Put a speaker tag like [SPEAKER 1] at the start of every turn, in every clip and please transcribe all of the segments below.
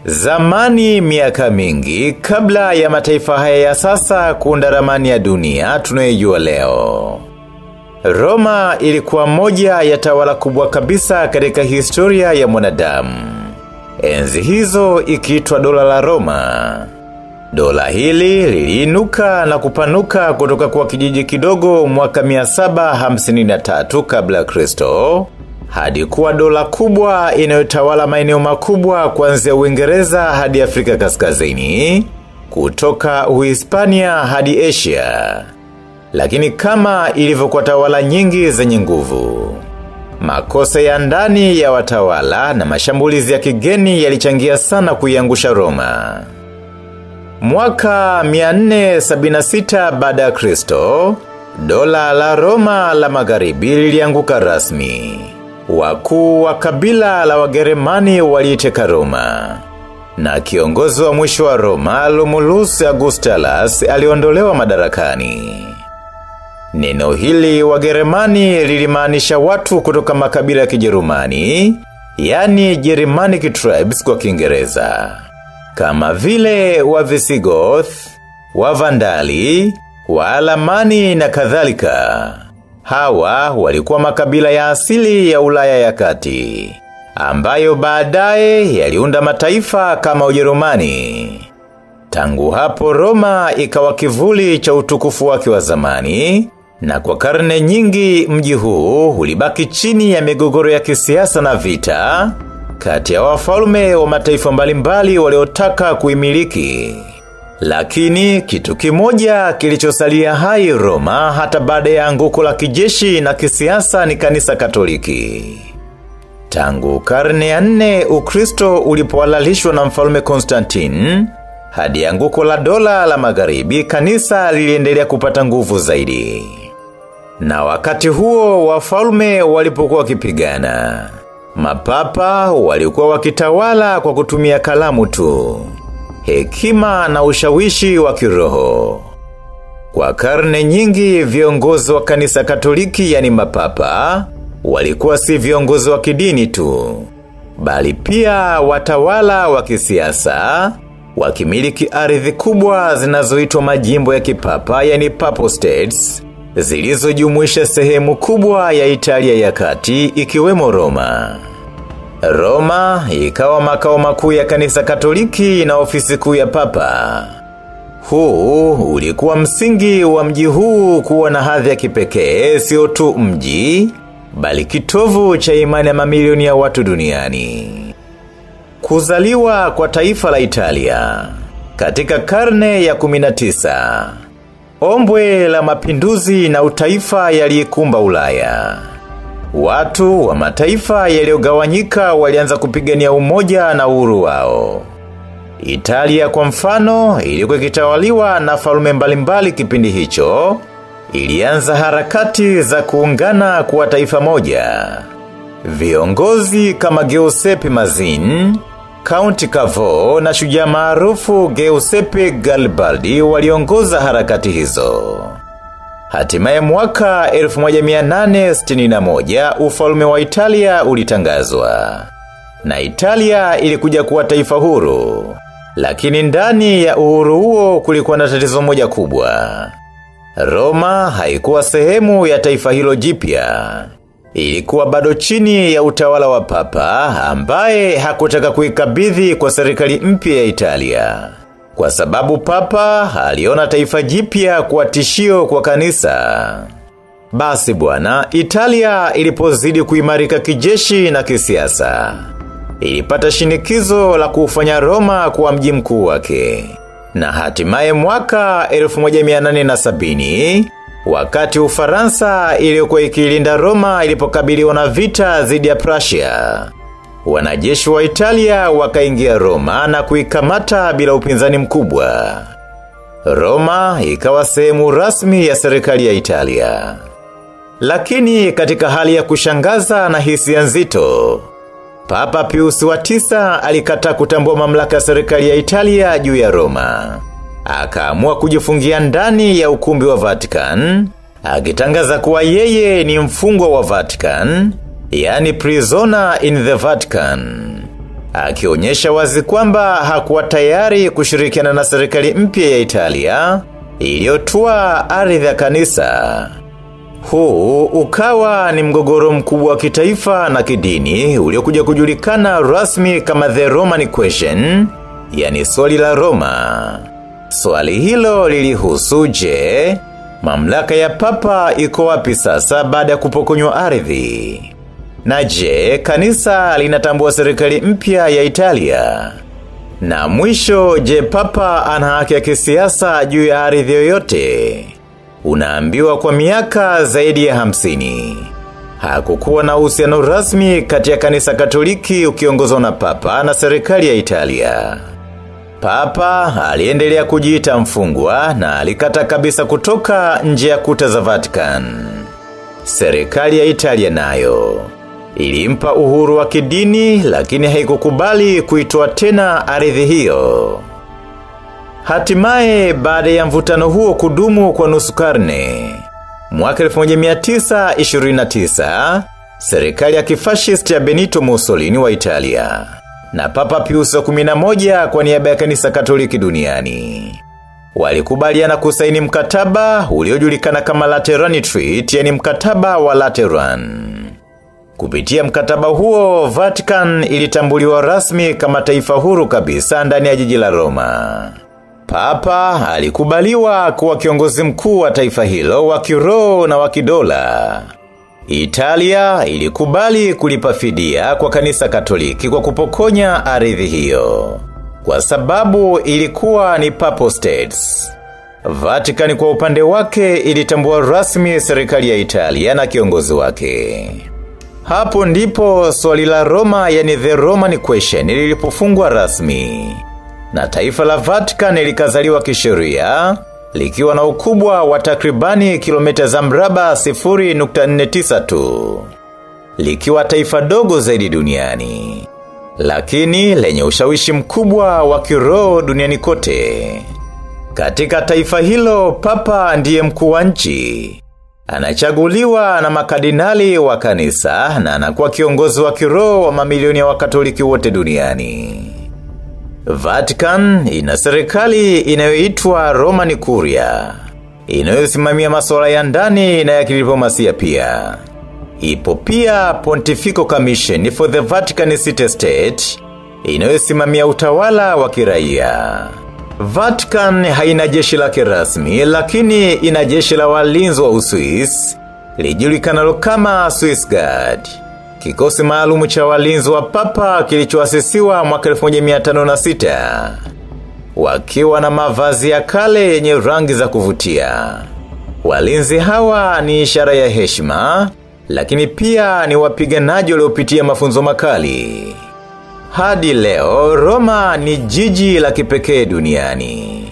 [SPEAKER 1] Zamani miaka mingi kabla ya mataifa haya ya sasa kuunda ramani ya dunia tunayoijua leo. Roma ilikuwa moja ya tawala kubwa kabisa katika historia ya mwanadamu. Enzi hizo ikiitwa dola la Roma. Dola hili liliinuka na kupanuka kutoka kwa kijiji kidogo mwaka 753 kabla Kristo hadi kuwa dola kubwa inayotawala maeneo makubwa kuanzia Uingereza hadi Afrika Kaskazini, kutoka Uhispania hadi Asia. Lakini kama ilivyokuwa tawala nyingi zenye nguvu, makosa ya ndani ya watawala na mashambulizi ya kigeni yalichangia sana kuiangusha Roma. Mwaka 476 baada ya Kristo, dola la Roma la Magharibi lilianguka rasmi. Wakuu wa kabila la Wageremani waliiteka Roma. Na kiongozi wa mwisho wa Roma, Romulus Augustulus, aliondolewa madarakani. Neno hili Wageremani lilimaanisha watu kutoka makabila ya Kijerumani, yani Germanic tribes kwa Kiingereza, kama vile wa Visigoth, wa Vandali, wa Alamani na kadhalika. Hawa walikuwa makabila ya asili ya Ulaya ya Kati, ambayo baadaye yaliunda mataifa kama Ujerumani. Tangu hapo Roma ikawa kivuli cha utukufu wake wa zamani, na kwa karne nyingi mji huu ulibaki chini ya migogoro ya kisiasa na vita kati ya wafalme wa mataifa mbalimbali waliotaka kuimiliki. Lakini kitu kimoja kilichosalia hai Roma hata baada ya anguko la kijeshi na kisiasa ni kanisa Katoliki. Tangu karne ya 4 Ukristo ulipohalalishwa na mfalme Constantine hadi anguko la dola la Magharibi, kanisa liliendelea kupata nguvu zaidi. Na wakati huo wafalme walipokuwa wakipigana, mapapa walikuwa wakitawala kwa kutumia kalamu tu, hekima na ushawishi wa kiroho. Kwa karne nyingi viongozi wa kanisa Katoliki, yani mapapa, walikuwa si viongozi wa kidini tu, bali pia watawala wa kisiasa, wakimiliki ardhi kubwa zinazoitwa majimbo ya kipapa, yani Papal States, zilizojumuisha sehemu kubwa ya Italia ya Kati ikiwemo Roma. Roma ikawa makao makuu ya kanisa Katoliki na ofisi kuu ya papa. Huu ulikuwa msingi wa mji huu kuwa na hadhi ya kipekee, sio tu mji, bali kitovu cha imani ya mamilioni ya watu duniani. Kuzaliwa kwa taifa la Italia katika karne ya 19, ombwe la mapinduzi na utaifa yaliikumba Ulaya. Watu wa mataifa yaliyogawanyika walianza kupigania umoja na uhuru wao. Italia kwa mfano ilikuwa ikitawaliwa na falme mbalimbali kipindi hicho, ilianza harakati za kuungana kuwa taifa moja. Viongozi kama Giuseppe Mazzini, Count Cavour na shujaa maarufu Giuseppe Garibaldi waliongoza harakati hizo. Hatimaye mwaka 1861 ufalme wa Italia ulitangazwa, na Italia ilikuja kuwa taifa huru. Lakini ndani ya uhuru huo kulikuwa na tatizo moja kubwa. Roma haikuwa sehemu ya taifa hilo jipya. Ilikuwa bado chini ya utawala wa papa ambaye hakutaka kuikabidhi kwa serikali mpya ya Italia, kwa sababu papa aliona taifa jipya kuwa tishio kwa kanisa. Basi bwana, Italia ilipozidi kuimarika kijeshi na kisiasa, ilipata shinikizo la kufanya Roma kuwa mji mkuu wake. Na hatimaye mwaka 1870, wakati Ufaransa iliyokuwa ikilinda Roma ilipokabiliwa na vita dhidi ya Prussia, wanajeshi wa Italia wakaingia Roma na kuikamata bila upinzani mkubwa. Roma ikawa sehemu rasmi ya serikali ya Italia. Lakini katika hali ya kushangaza na hisia nzito, Papa Pius wa 9 alikataa kutambua mamlaka ya serikali ya Italia juu ya Roma. Akaamua kujifungia ndani ya ukumbi wa Vatican, akitangaza kuwa yeye ni mfungwa wa Vatican, yani prisoner in the Vatican. Akionyesha wazi kwamba hakuwa tayari kushirikiana na serikali mpya ya Italia iliyotoa ardhi ya kanisa. Huu ukawa ni mgogoro mkubwa wa kitaifa na kidini uliokuja kujulikana rasmi kama The Roman Question, yani swali la Roma. Swali hilo lilihusu je, mamlaka ya papa iko wapi sasa baada ya kupokonywa ardhi? Na je, kanisa linatambua serikali mpya ya Italia? Na mwisho, je, papa ana haki ya kisiasa juu ya ardhi yoyote? Unaambiwa kwa miaka zaidi ya 50. Hakukuwa na uhusiano rasmi kati ya kanisa Katoliki ukiongozwa na papa na serikali ya Italia. Papa aliendelea kujiita mfungwa na alikata kabisa kutoka nje ya kuta za Vatican. Serikali ya Italia nayo ilimpa uhuru wa kidini, lakini haikukubali kuitoa tena ardhi hiyo. Hatimaye baada ya mvutano huo kudumu kwa nusu karne, mwaka 1929, serikali ya kifashisti ya Benito Mussolini wa Italia na Papa Pius wa 11 kwa niaba ya kanisa Katoliki duniani walikubaliana kusaini mkataba uliojulikana kama Lateran Treaty, yani mkataba wa Lateran. Kupitia mkataba huo, Vatican ilitambuliwa rasmi kama taifa huru kabisa ndani ya jiji la Roma. Papa alikubaliwa kuwa kiongozi mkuu wa taifa hilo wa kiroho na wa kidola. Italia ilikubali kulipa fidia kwa kanisa Katoliki kwa kupokonya ardhi hiyo, kwa sababu ilikuwa ni Papal States. Vatican kwa upande wake ilitambua rasmi serikali ya Italia na kiongozi wake. Hapo ndipo swali la Roma, yani the Roman Question, lilipofungwa rasmi. Na taifa la Vatican likazaliwa kisheria, likiwa na ukubwa wa takribani kilomita za mraba 0.49 tu. Likiwa taifa dogo zaidi duniani, lakini lenye ushawishi mkubwa wa kiroho duniani kote. Katika taifa hilo, papa ndiye mkuu wa nchi. Anachaguliwa na makadinali wa kanisa na anakuwa kiongozi wa kiroho wa mamilioni ya Wakatoliki wote duniani. Vatican ina serikali inayoitwa Roman Curia, inayosimamia masuala ya ndani na ya kidiplomasia pia. Ipo pia Pontifical Commission for the Vatican City State, inayosimamia utawala wa kiraia. Vatican haina jeshi lake rasmi, lakini ina jeshi la walinzi wa Uswisi lijulikanalo kama Swiss Guard, kikosi maalumu cha walinzi wa papa kilichoasisiwa mwaka 1506, wakiwa na mavazi ya kale yenye rangi za kuvutia. Walinzi hawa ni ishara ya heshima, lakini pia ni wapiganaji waliopitia mafunzo makali. Hadi leo, Roma ni jiji la kipekee duniani.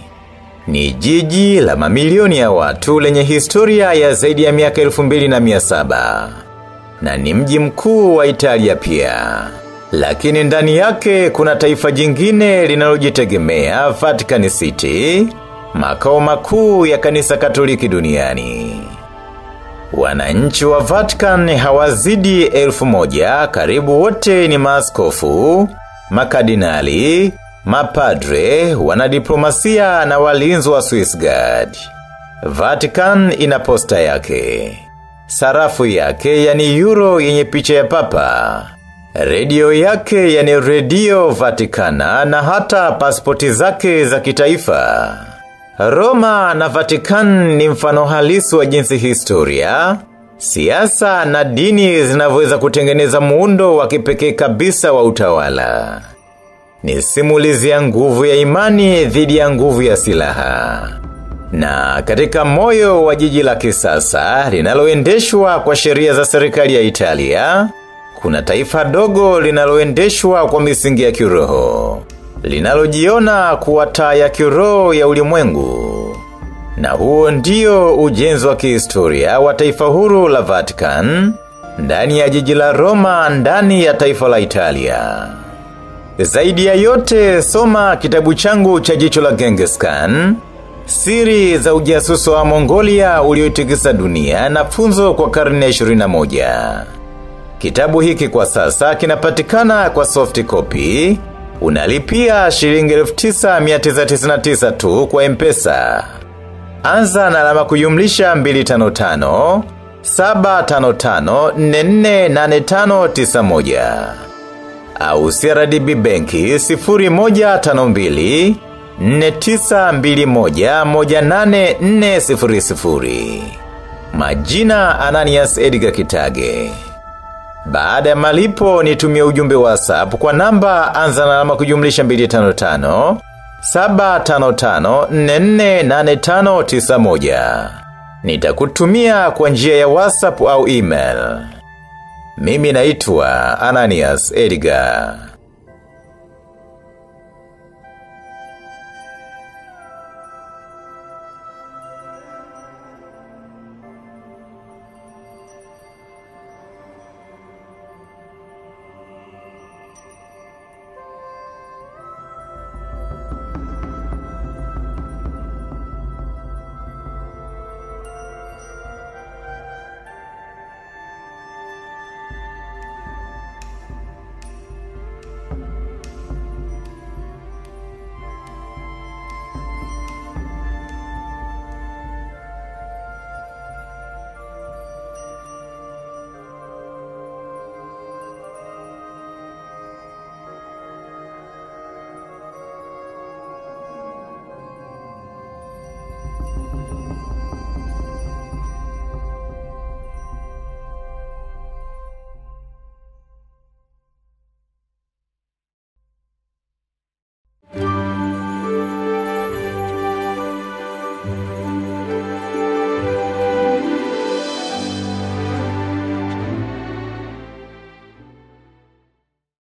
[SPEAKER 1] Ni jiji la mamilioni ya watu lenye historia ya zaidi ya miaka 2700. Na ni mji mkuu wa Italia pia. Lakini ndani yake kuna taifa jingine linalojitegemea, Vatican City, makao makuu ya kanisa Katoliki duniani. Wananchi wa Vatican hawazidi 1000, karibu wote ni maaskofu, makadinali, mapadre, wanadiplomasia na walinzi wa Swiss Guard. Vatican ina posta yake, sarafu yake yani euro yenye picha ya papa, radio yake yani Radio Vaticana, na hata pasipoti zake za kitaifa. Roma na Vatican ni mfano halisi wa jinsi historia, siasa na dini zinavyoweza kutengeneza muundo wa kipekee kabisa wa utawala. Ni simulizi ya nguvu ya imani dhidi ya nguvu ya silaha. Na katika moyo wa jiji la kisasa linaloendeshwa kwa sheria za serikali ya Italia, kuna taifa dogo linaloendeshwa kwa misingi ya kiroho, linalojiona kuwa taa ya kiroho ya ulimwengu. Na huo ndio ujenzi wa kihistoria wa taifa huru la Vatican, ndani ya jiji la Roma, ndani ya taifa la Italia. Zaidi ya yote, soma kitabu changu cha Jicho la Genghis Khan, siri za ujasusi wa Mongolia ulioitikisa dunia na funzo kwa karne ya 21. Kitabu hiki kwa sasa kinapatikana kwa soft copy, unalipia shilingi 9,999 tu kwa M-Pesa. Anza na alama kujumlisha 255 755 448591 au CRDB Benki 0152 4921 18400. Majina Ananias Edgar Kitage. Baada ya malipo nitumie ujumbe WhatsApp kwa namba anza na alama kujumlisha 255 755 448591. Nitakutumia kwa njia ya WhatsApp au email. Mimi naitwa Ananias Edgar.